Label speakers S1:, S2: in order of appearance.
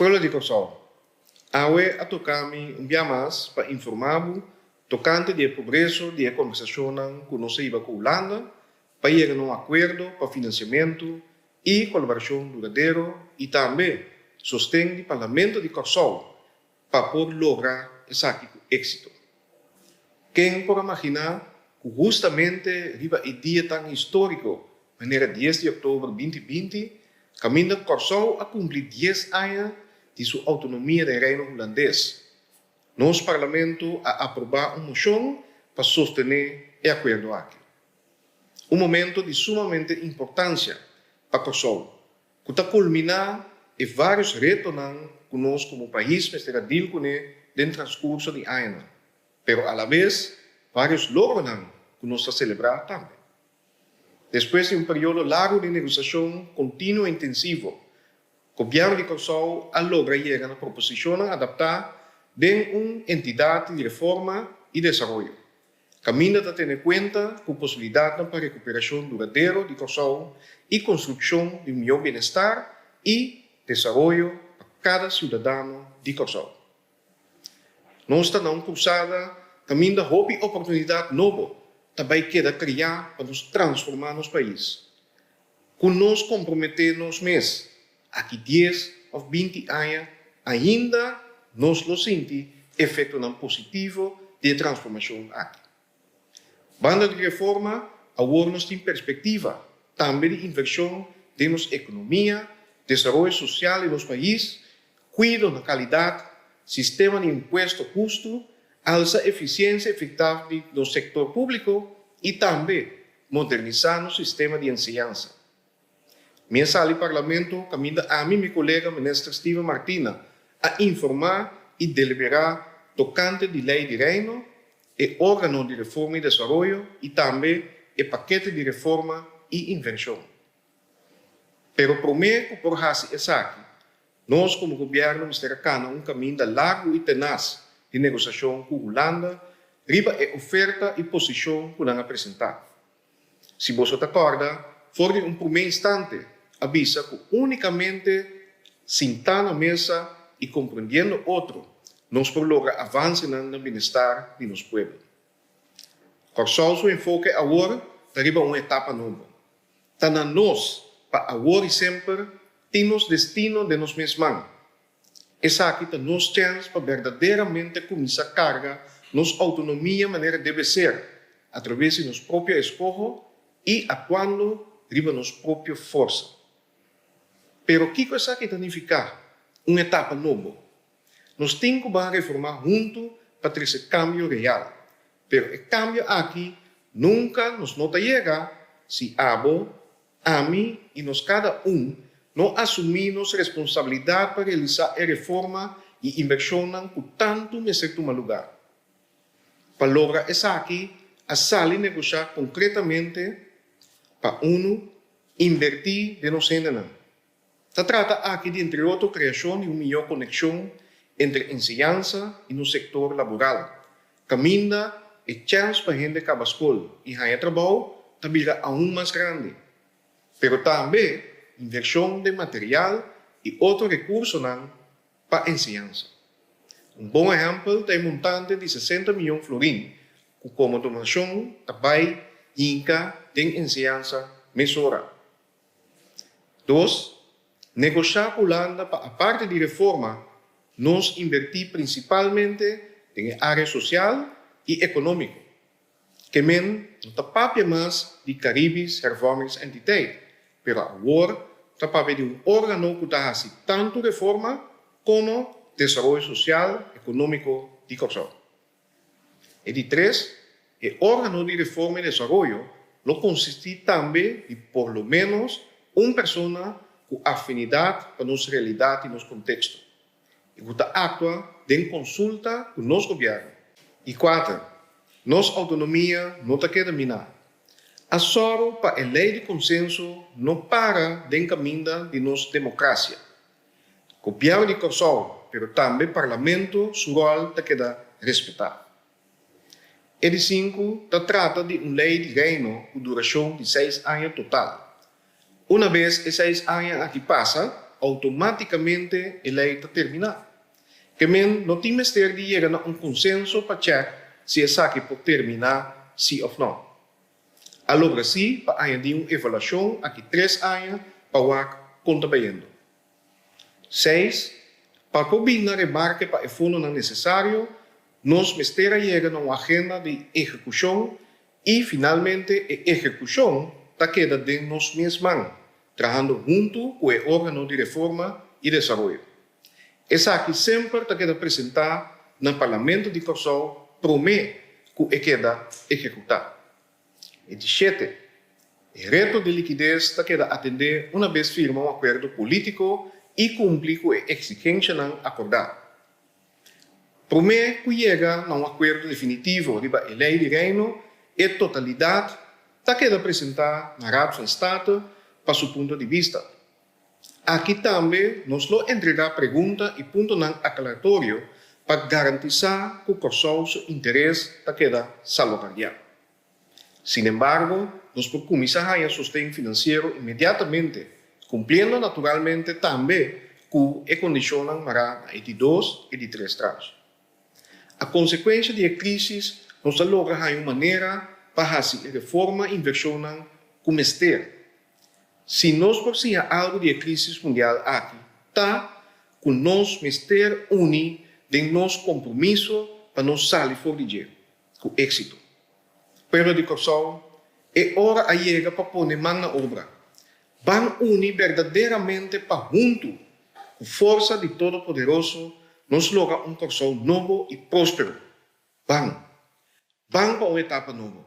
S1: Pueblo di Kòrsou, awe a toka mi un bia mas pa informá bo tokante di e progreso di e kombersashonnan ku nos a hiba ku Hulanda pa yega na un akuerdo pa finansiamentu i kolaborashon duradero i tambe sosten di Parlamento di Kòrsou pa por logra esaki ku éksito. Ken por a maginá ku hustamente riba e dia tan históriko manera dies di òktober 2020, kaminda Kòrsou a kumpli dies aña di su outonomia den Reino Hulandes, nos Parlamento a aprobá un moshon pa sostené e akuerdo aki. Un momento di sumamente importansia pa Kòrsou, ku ta kulminá e vários retonan ku nos komo pais mester a dil kuné den transkurso di añanan, pero alabes vários logronan ku nos ta selebrá tambe. Despues di un periodo largu di negosiashon kontinuo intensivo, Gobièrnu di Kòrsou a logra yega na proposishonnan adaptá den un entidat di reforma i desaroyo, kaminda ta tene kuenta ku posibilidatnan pa rekuperashon duradero di Kòrsou i konstrukshon di un mihó bienestar i desaroyo pa kada siudadano di Kòrsou. Nos ta na un krusada kaminda hopi oportunidat nobo ta bai keda kriá pa nos transformá nos pais. Ku nos komprometé nos mes aki dies òf 20 aña ainda nos lo sinti efektonan positivo di e transformashon aki. Banda di reforma, awor nos tin perspektiva tambe di invershon den nos ekonomia, desaroyo sosial di nos pais, kuido na kalidat, sistema di impuesto hustu, alsa efisiensia efektaf di nos sektor públiko i tambe modernisá nos sistema di enseñansa. Mi a sali Parlamento kaminda ami mi kolega Minister Steven Martina a informá i deliberá tokante di Lei di Reino, e Órgano di Reforma i Desaroyo i tambe e Pakete di Reforma i Invershon. Pero promé ku por hasi esaki, nos komo gobièrnu mester a kana un kaminda largu i tenas di negosiashon ku Hulanda riba e oferta i posishon ku nan a presentá. Si boso ta kòrda, for di un promé instante a bisa ku únikamente sintá na mesa i komprendiendo otro nos por logra avansenan na bienestar di nos pueblo. Kòrsou su enfoke awor ta riba un etapa nobo. Ta na nos pa awor i semper tin nos destino den nos mes man. Esaki ta nos chèns pa berdaderamente kuminsá karga nos outonomia manera debe ser, atraves di nos propio eskoho i akuando riba nos propio forsa. Pero kiko esaki ta nifiká, un etapa nobo? Nos tin ku ban reformá huntu pa trese kambio real. Pero e kambio aki nunka nos no ta yega si abo, ami i nos kada un no asumí nos responsabilidat pa realisá e reforma i invershonnan ku tantu mester tuma lugá. Pa logra esaki a sali negoshá konkretamente pa unu invertí den nos hendenan. Ta trata aki di entre otro kreashon di un mihó konekshon entre enseñansa i nos sektor laboral, kaminda e chèns pa hende kaba skol i haña trabou ta bira aun mas grandi. Pero tambe invershon den material i otro rekursonan pa enseñansa. Un bon ehèmpel ta e montante di 60 miyon florin ku komo donashon ta bai hinka den enseñansa mesora. Dos, negoshá ku Hulanda pa aparte di reforma nos invertí prinsipalmente den e área sosial i ekonómiko. Ke men no ta papia mas di Caribisch Hervormingsentiteit, pero awor ta papia di un órgano ku ta hasi tantu reforma komo desaroyo sosial ekonómiko di Kòrsou. E di tres, e órgano di reforma i desaroyo lo konsistí tambe di por lo ménos un persona ku afinidat pa nos realidat i nos konteksto i ku ta aktua den konsulta ku nos gobièrnu. I kuater, nos outonomia no ta keda miná. A sòru pa e lei di konsenso no para den kaminda di nos demokrasia. Gobièrnu di Kòrsou, pero tambe Parlamento su ròl ta keda respetá. E di sinku ta trata di un lei di Reino ku durashon di seis aña total. Una bes e seis aña aki pasa, outomátikamente e lei ta terminá. Ke men no tin mester di yega na un konsenso pa chèk si esaki por terminá sí òf nò. A logra sí pa añadí un evaluashon aki tres aña pa wak kon ta bayendo. Seis, Pa por bin na remarke pa e fondonan nesesario, nos mester a yega na un agenda di ehekushon i finalmente e ehekushon ta keda den nos mes man, trahando huntu ku e órgano di reforma i desaroyo. Esaki semper ta keda presentá na Parlamento di Kòrsou promé ku e keda ehekutá. E di shete, E reto di likides ta keda atendé una bes firma un akuerdo polítiko i kumpli ku e eksigenshanan akordá. Promé ku yega na un akuerdo definitivo riba e Lei di Reino, e totalidat ta keda presentá na Raad van State pa su punto di bista. Aki tambe nos lo entregá pregunta i puntonan aklaratorio pa garantisá ku Kòrsou su interes ta keda salbaguardiá. Sinembargo, nos por kuminsá haña sosten finansiero inmediatamente, kumpliendo naturalmente tambe ku e kondishonnan mará na e di dos i di tres tranche. A konsekuensha di e krísis nos a logra haña un manera pa hasi e reforma invershonnan ku mester. Si nos por siña algu di e krísis mundial aki ta ku nos mester uni den nos kompromiso pa nos sali for di dje ku éksito. Pueblo di Kòrsou, e ora a yega pa pone man na obra. Ban uni berdaderamente pa huntu, ku forsa di Todopoderoso, nos logra un Kòrsou nobo i próspero. Ban! Ban pa un etapa nobo!